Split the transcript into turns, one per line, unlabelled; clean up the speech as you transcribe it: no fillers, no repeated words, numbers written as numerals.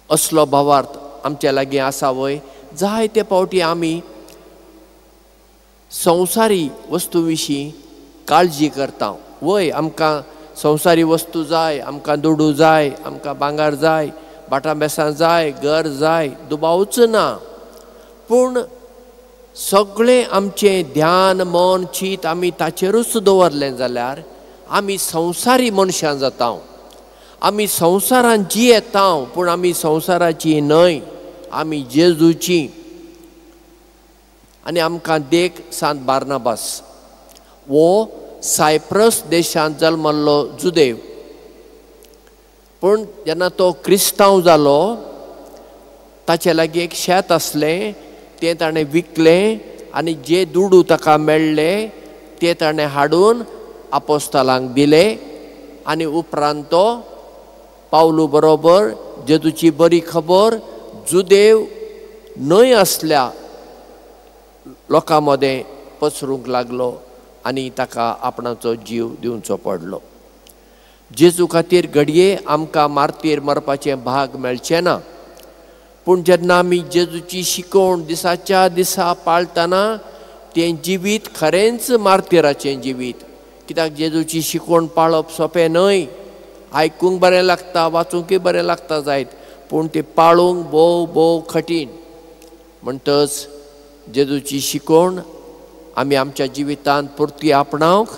असलो भावार्थ आमच्या लागीं आसा वय? जायते फावटी आमी संवसारी वस्तू विशीं काळजी करता वय. आमकां संवसारी वस्तू जाय, आमकां दुडू जाय, आमकां भांगर जाय, भाटां बेसां जाय, घर जाय, दुबावच ना. पूण सगळें आमचें ध्यान मन चीत आमी ताचेरूच दवरलें जाल्यार आमी संवसारी मनशां जाता. आमी संवसारान जियेता पूण आमी संवसाराची न्हय, आमी जेजूची. आनी आमकां देख सांत बार्नाबास वो सायप्रस देशांत जल्मल्लो जुदेव, पूण जेन्ना तो क्रिस्तांव जालो ताचे लागीं एक शेत आसलें, तें ताणें विकलें आनी जे दुडू ताका मेळ्ळे ते ताणें हाडून आपोस्तालांक दिले. आनी उपरांत तो पावलू बरोबर जेजूची बरी खबर जुदेव न्हय आसल्या लोकां मदें पसरूंक लागलो आनी ताका आपणाचो जीव दिवचो पडलो. जेजू खातीर घडये आमकां मार्तीर मरपाचें भाग मेळचें ना, पूण जेन्ना आमी जेजूची शिकवण दिसाच्या दिसा पाळटना तें जिवीत खरेंच मार्तीराचें जिवीत. कित्याक जेजूची शिकवण पाळप सोंपें न्हय. आयकूंक बरें लागता, वाचूंकय बरें लागता जायत, पूण तें पाळूंक भोव भोव कठीण. म्हणटच जेजूची शिकवण आमी आमच्या जिवितांत पुरती आपणावंक